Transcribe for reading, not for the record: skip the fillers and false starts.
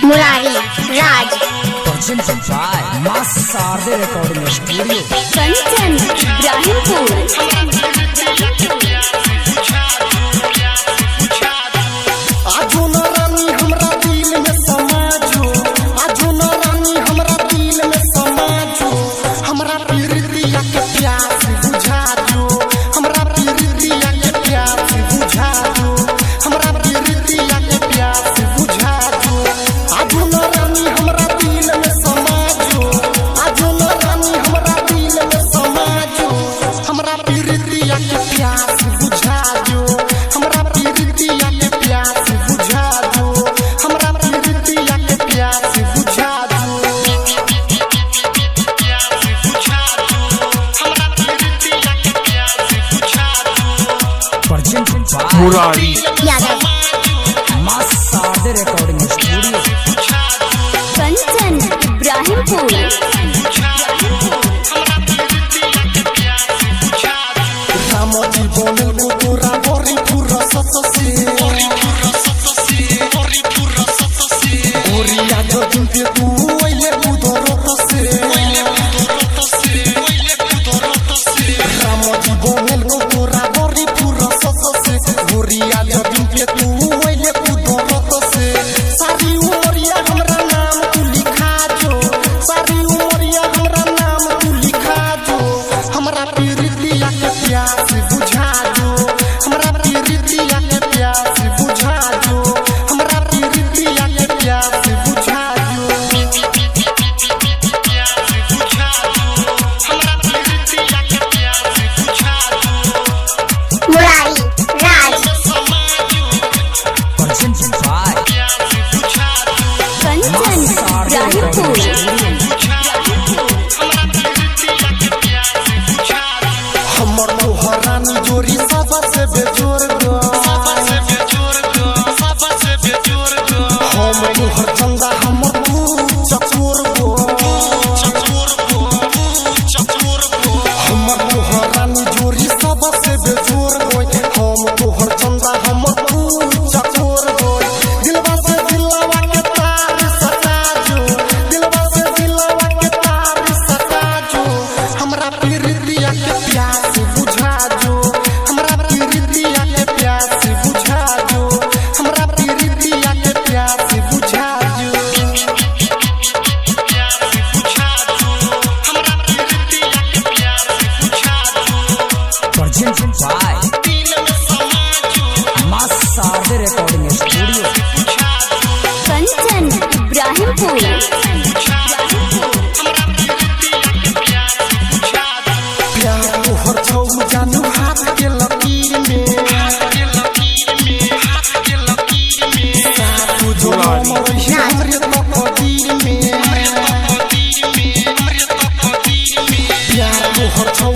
Murari Raj. Presented by Maa Sharde recording studio. Kanchan Ibrahimpur. आजो न रानी हमरा दिल में समाजो, आजो न रानी हमरा दिल में समाजो, हमरा प्रीतिया के प्यास बुझा जो, हमरा प्रीतिया के प्यास बुझा जो, हमरा प्रीतिया के प्यास बुझा जो। आजो न रानी हमरा दिल में समाजो, आजो न रानी हमरा दिल में समाजो, हमरा प्रीतिया के प्यास बुझा जो, हमरा प्रीतिया के प्यास बुझा जो, हमरा प्रीतिया के प्यास बुझा जो। Presented by Murari Yadav. Maa Sharde recording studio. Kanchan Ibrahimpur. Ram ji बनल को तोरा बड़ी फुरसत से, गोरिया जो दिन पे तू अइले कुदरत से, राम जी बनल को तोरा बड़ी फुरसत से, गोरिया जो दिन पे तू अइले कुदरत से। सारी उमरिया हमरा नाम तू लिखा जो, सारी उमरिया हमरा नाम तू लिखा जो, हमरा प्रीतिया के प्यास बुझा जो, हमरा प्रीतिया के प्यास बुझा जो, हमरा प्रीतिया के प्यास बुझा जो। Murari Raj. Presented by Kanchan Sharde recording Ibrahimpur. Studio. हमर तोहरानी जोरी सबा से बेजोर गो, हम तोहर चंदा हमर तू चकोर गो, हमर तोहरानी जोरी सबा से बेजोर गो, हम तोहर चंदा हमर तू चकोर गो। दिलवा से दिलवा के तार सटा जो, दिलवा से दिलवा के तार सटा जो, हमरा प्रीतिया के प्यास बुझा जो, हमरा प्रीतिया के प्यास बुझा जो, हमरा प्रीतिया के प्यास बुझा जो। Presented by Maa Sharde recording studio. Kanchan Ibrahimpur. प्यार तोहर छौ जानू हाथ के लकीर में, सातु जो मरही हमरे तकदीर में, प्यार तोहर छौ